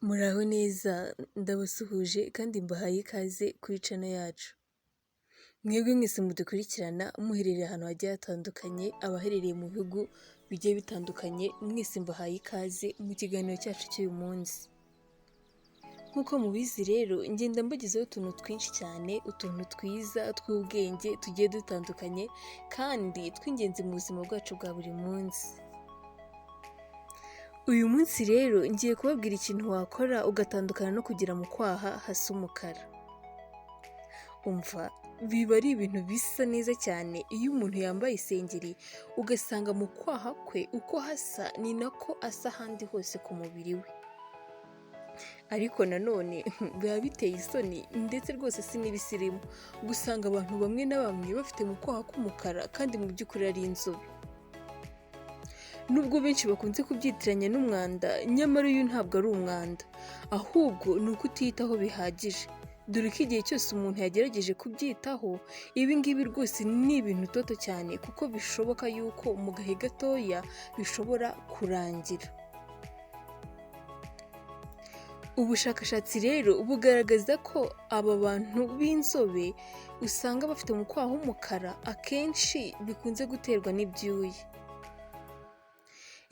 Muraho neza, ndabasuhuje kandi mbahaye ikaze kuri channel yacu. Mwebwe mwese mudukurikirana muherereye ahantu hagiye hatandukanye, abaherereye mu bihugu bigiye bitandukanye, mwese mbahaye ikaze mu kiganiro cyacu cy'uyu munsi. Nk'uko mubizi rero, ngenda mbagezaho utuntu twinshi cyane, utuntu twiza tw'ubwenge tugiye dutandukanye kandi tw'ingenzi mu buzima bwacu bwa buri munsi. Uyu munsi rero ngiye kubabwira ikintu wakora ugatandukana no kugira mu kwaha hasa umukara. Umva, biba ari ibintu bisa neza cyane iyo umuntu yambaye isengeri ugasanga mu kwaha kwe uko hasa ni nako asa ahandi hose ku mubiri we. Ariko nanone biba biteye isoni ndetse rwose si n'ibisirimu gusanga abantu bamwe na bamwe bafite mu kwaha k'umukara kandi mu by'ukuri ari inzobe. Nubwo benshi bakunze kubyitiranya n'umwanda, nyamara uyu ntabwo ari umwanda, ahubwo ni ukutiyitaho bihagije. Dore ko igihe cyose umuntu yagerageje kubyitaho, ibi ngibi rwose ni ibintu toto cyane kuko bishoboka yuko mu gahe gatoya bishobora kurangira. Ubushakashatsi rero bugaragaza ko aba bantu b'inzobe usanga bafite mu kwaha h'umukara akenshi bikunze guterwa n'ibyuya.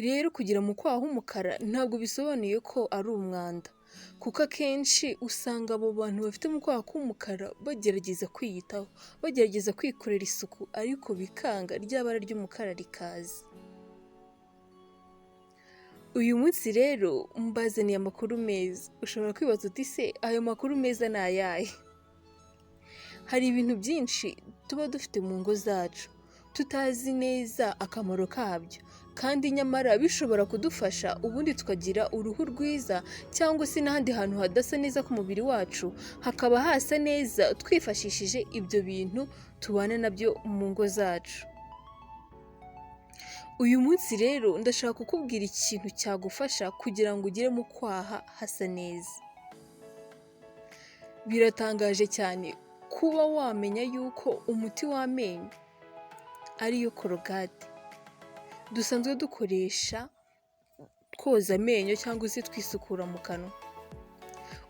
Rero kugira mu kwaha h'umukara ntabwo bisobanuye ko ari umwanda, kuko akenshi usanga abo bantu bafite mu kwaha k'umukara bagerageza kwiyitaho, bagerageza kwikorera isuku ariko bikanga rya bara ry'umukara rikaza. Uyu munsi rero mbazaniye amakuru meza, ushobora kwibaza uti se ayo makuru meza ni ayahe? Hari ibintu byinshi tuba dufite mu ngo zacu tutazi neza akamaro kabyo kandi nyamara bishobora kudufasha ubundi tukagira uruhu rwiza cyangwa se n'ahandi hantu hadasa neza ku mubiri wacu hakaba hasa neza twifashishije ibyo bintu tubana nabyo mu ngo zacu. Uyu munsi rero ndashaka kukubwira ikintu cyagufasha kugira ngo ugere mu kwaha hasa neza. Biratangaje cyane kuba wamenya yuko umuti w'amenyo ariyo Colgate dusanzwe dukoresha twoza amenyo cyangwa se twisukura mu kanwa.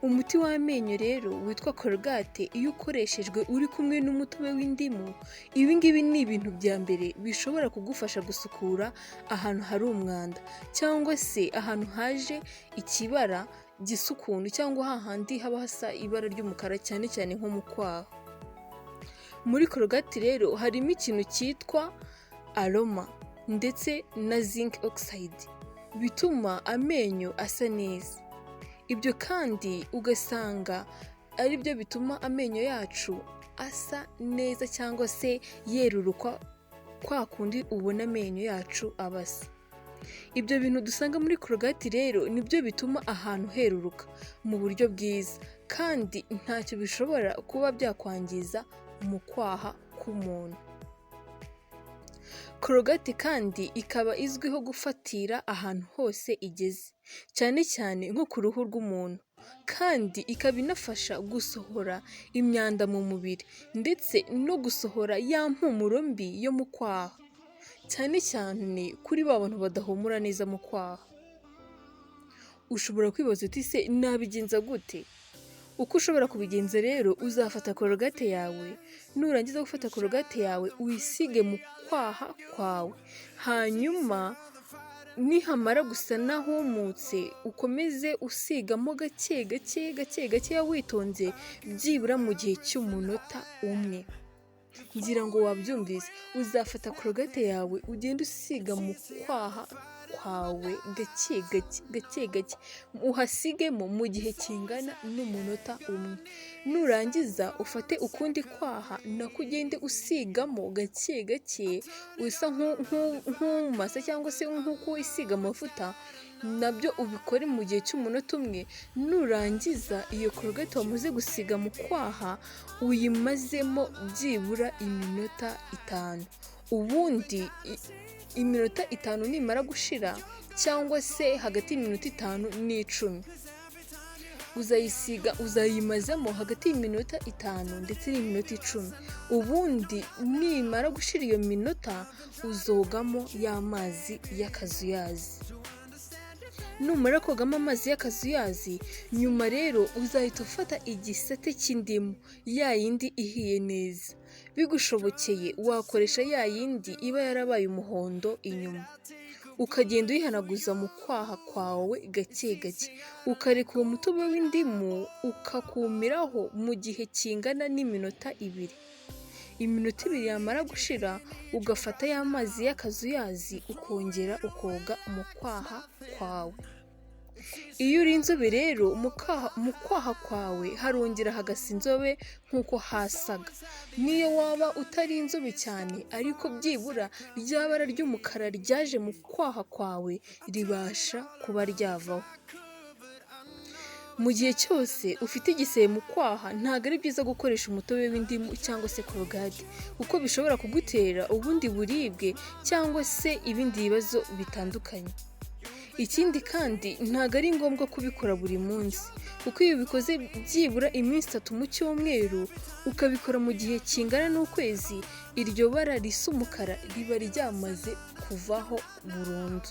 Umuti w'amenyo rero witwa Colgate iyo ukoreshejwe uri kumwe n'umutobe w'indimu, ibi ngibi ni ibintu bya mbere bishobora kugufasha gusukura ahantu hari umwanda cyangwa se ahantu haje ikibara gisa ukuntu cyangwa hahandi haba hasa ibara ry'umukara cyane cyane nko mu kwaha. Muri Colgate rero harimo ikintu cyitwa aroma ndetse na zinc oxide bituma amenyo asa neza. Ibyo kandi ugasanga ari byo bituma amenyo yacu asa neza cyangwa se yerurukwa kwa kundi ubona amenyo yacu aba asa. Ibyo bintu dusanga muri Colgate rero nibyo bituma ahantu heruruka mu buryo bwiza kandi ntacyo bishobora kuba byakwangiza mu kwaha k'umuntu. Colgate kandi ikaba izwiho gufatira ahantu hose igeze, cyane cyane nko ku ruhu rw'umuntu kandi ikaba inafasha gusohora imyanda mu mubiri ndetse no gusohora ya mpumuro mbi yo mu kwaha, cyane cyane kuri ba bantu badahumura neza mu kwaha. Ushobora kwibaza uti se nabigenza gute? Uko ushobora kubigenza rero uzafata Colgate yawe, nurangiza gufata Colgate yawe uyisige mu kwaha kwawe, hanyuma nihamara gusa n'ahumutse ukomeze usigamo gake gake gake gakeya witonze byibura mu gihe cy'umunota umwe. Ngira ngo wabyumvise, uzafata Colgate yawe ugende usiga mu kwaha kwawe gake gake gake gake, uhasigemo mu gihe kingana n'umunota umwe. Nurangiza ufate ukundi kwaha nako ugende usigamo gake gake usa nk'umasa cyangwa se nk'uko wisiga amavuta, nabyo ubikore mu gihe cy'umunota umwe, nurangiza iyo Colgate wamaze gusiga mu kwaha uyimazemo byibura iminota 5. Ubundi iminota 5 nimara gushira cyangwa se hagati y'iminota 5 n'10, uzayisiga uzayimazamo hagati y'iminota 5 ndetse n'iminota 10. Ubundi nimara gushira iyo minota uzogamo ya mazi y'akazuyazi. Numara kogamo amazi y'akazuyazi, nyuma rero uzahita ufata igisate cy'indimu, ya yindi ihiye neza. Bigushobokeye wakoresha ya yindi iba yarabaye umuhondo inyuma, ukagenda uyihanaguza mu kwaha kwawe gake gake, ukareka uwo mutobe w'indimu ukakumiraho mu gihe kingana n'iminota 2. Iminota 2 yamara gushira, ugafata ya mazi y'akazuyazi ukongera ukoga mu kwaha kwawe. Iyo uri inzobe rero mu kwaha kwawe harongera hagasa inzobe nk'uko hasaga. N'iyo waba utari inzobe cyane ariko byibura rya bara ry'umukara ryaje mu kwaha kwawe ribasha kuba ryavaho. Mu gihe cyose ufite igisebe mu kwaha ntabwo ari byiza gukoresha umutobe w'indimu cyangwa se Colgate, kuko bishobora kugutera ubundi buribwe cyangwa se ibindi bibazo bitandukanye. Ikindi kandi ntabwo ari ngombwa kubikora buri munsi, kuko iyo ubikoze byibura iminsi 3 mu cyumweru, ukabikora mu gihe kingana n'ukwezi, iryo bara risa umukara riba ryamaze kuvaho burundu.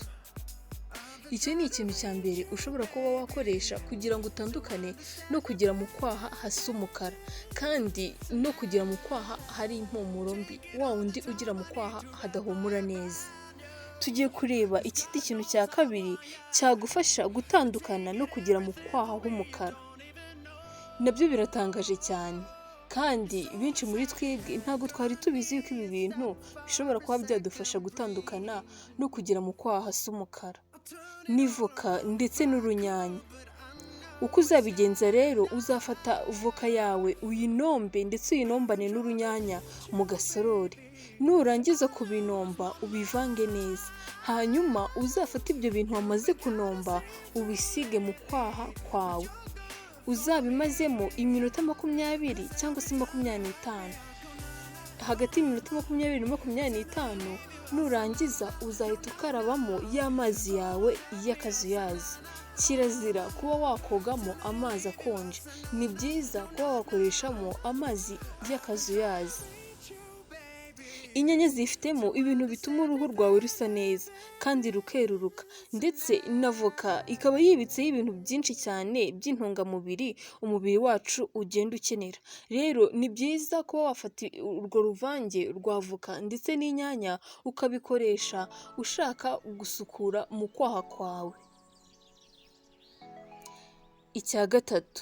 Icyo ni ikintu cya mbere ushobora kuba wakoresha kugira ngo utandukane no kugira mu kwaha hasa umukara, kandi no kugira mu kwaha hari impumuro mbi, wa wundi ugira mu kwaha hadahumura neza. Tugiye kureba ikindi kintu cya kabiri cyagufasha gutandukana no kugira mu kwaha h'umukara. Nabyo biratangaje cyane, kandi benshi muri twebwe ntabwo twari tubizi yuko ibi bintu bishobora kuba byadufasha gutandukana no kugira mu kwaha hasa umukara. Ni voka ndetse n'urunyanya. Uko uzabigenza rero, uzafata voka yawe uyinombe ndetse uyinombane n'urunyanya mu gasorori. Nurangiza kubinomba ubivange neza, hanyuma uzafate ibyo bintu wamaze kunomba ubisige mu kwaha kwawe. Uzabimazemo iminota 20 cyangwa se 25. Hagati y'iminota 20 na 25, nurangiza uzahita ukarabamo ya mazi yawe y'akazuyazi. Kirazira kuba wakogamo amazi akonje, ni byiza kuba wakoreshamo amazi y'akazuyazi. Inyanya zifitemo ibintu bituma uruhu rwawe rusa neza kandi rukeruruka, ndetse na voka ikaba yibitseho ibintu byinshi cyane by'intungamubiri umubiri wacu ugenda ukenera. Rero ni byiza kuba wafata urwo ruvange rwa voka ndetse n'inyanya ukabikoresha ushaka gusukura mu kwaha kwawe. Icya gatatu,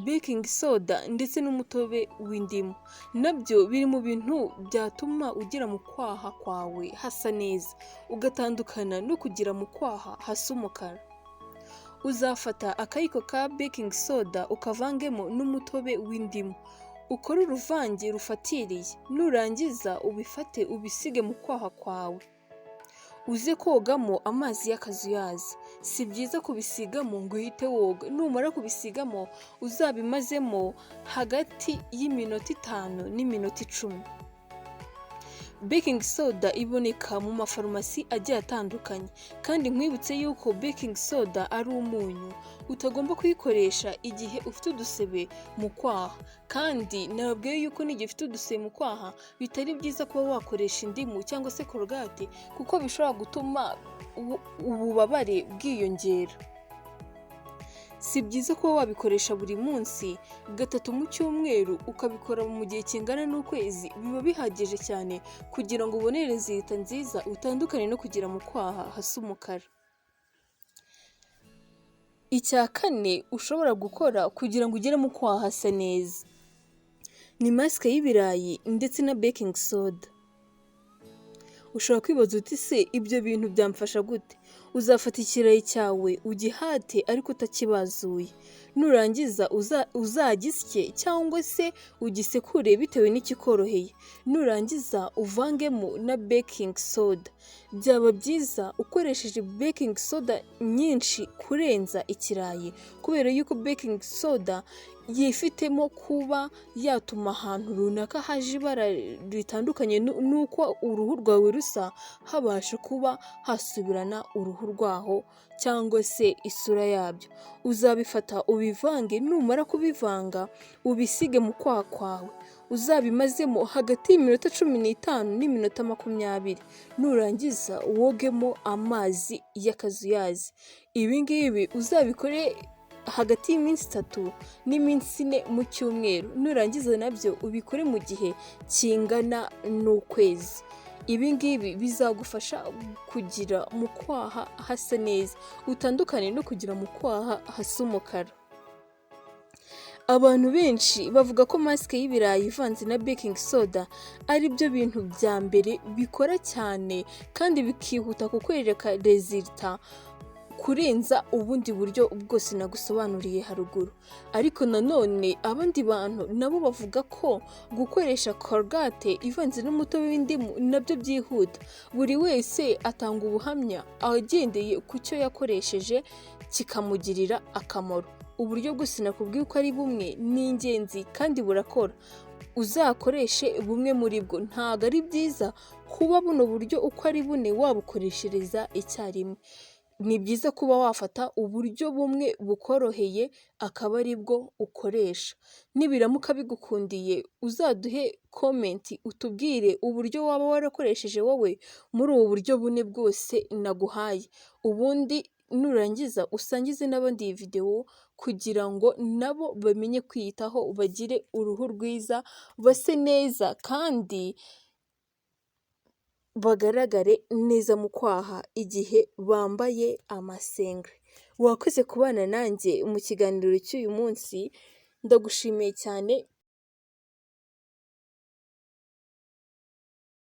baking soda ndetse n'umutobe w'indimu, nabyo biri mu bintu byatuma ugira mu kwaha kwawe hasa neza, ugatandukana no kugira mu kwaha hasa umukara. Uzafata akayiko ka baking soda ukavangemo n'umutobe w'indimu, ukore uruvange rufatiriye, nurangiza ubifate ubisige mu kwaha kwawe. Uze kogamo amazi y'akazuyazi. Si byiza kubisigamo ngo uhite woga, numara kubisigamo uzabimazemo hagati y'iminota 5 n'iminota 10. Baking soda iboneka mu mafarumasi agiye atandukanye, kandi nkwibutse yuko baking soda ari umunyu, utagomba kuyikoresha igihe ufite udusebe mu kwaha, kandi nababwiye yuko n'igihe ufite udusebe mu kwaha bitari byiza kuba wakoresha indimu cyangwa se Colgate, kuko bishobora gutuma ububabare bwiyongera. Si byiza kuba wabikoresha buri munsi, 3 mu cyumweru ukabikora mu gihe kingana n'ukwezi biba bihagije cyane kugira ngo ubone résultat nziza, utandukane no kugira mu kwaha hasa umukara. Icya kane ushobora gukora kugira ngo ugere mu kwaha hasa neza, ni masike y'ibirayi ndetse na baking soda. Ushobora kwibaza uti se ibyo bintu byamfasha gute? Uzafata ikirayi cyawe ugihate ariko utakibazuye, nurangiza uzagisye cyangwa se ugisekure bitewe n'ikikoroheye, nurangiza uvangemo na baking soda. Byaba byiza ukoresheje baking soda nyinshi kurenza ikirayi, kubera yuko baking soda yifitemo kuba yatuma ahantu runaka haje ibara ritandukanye n'uko uruhu rwawe rusa, habasha kuba hasubirana uruhu rwaho cyangwa se isura yabyo. Uzabifata ubivange, numara kubivanga ubisige mu kwaha kwawe, uzabimazemo hagati y'iminota 15 n'iminota 20, nurangiza wogemo amazi y'akazuyazi. Ibi ngibi uzabikore hagati y'iminsi 3 n'iminsi 4 mu cyumweru, nurangiza nabyo ubikore mu gihe kingana n'ukwezi. Ibi ngibi bizagufasha kugira mu kwaha hasa neza, utandukane no kugira mu kwaha hasa umukara. Abantu benshi bavuga ko masque y'ibirayi ivanze na baking soda ari byo bintu bya mbere bikora cyane kandi bikihuta kukwereka résultat kurenza ubundi buryo bwose nagusobanuriye haruguru. Ariko nanone abandi bantu nabo bavuga ko gukoresha Colgate ivanze n'umutobe w'indimu nabyo byihuta. Buri wese atanga ubuhamya agendeye ku cyo yakoresheje kikamugirira akamaro. Uburyo bwose nakubwiye uko ari bumwe ni ingenzi kandi burakora. Uzakoreshe bumwe muri bwo, ntabwo ari byiza kuba buno buryo uko ari bune wabukoreshereza icyarimwe. Ni byiza kuba wafata uburyo bumwe bukoroheye akaba ari bwo ukoresha. Nibiramuka bigukundiye, uzaduhe comment utubwire uburyo waba warakoresheje wowe muri ubu buryo bune bwose naguhaye. Ubundi nurangiza usangize n'abandi iyi videwo kugira ngo nabo bamenye kwiyitaho, bagire uruhu rwiza, base neza kandi bagaragare neza mu kwaha igihe bambaye amasengeri. Wakoze kubana nanjye mu kiganiro cy'uyu munsi, ndagushimiye cyane.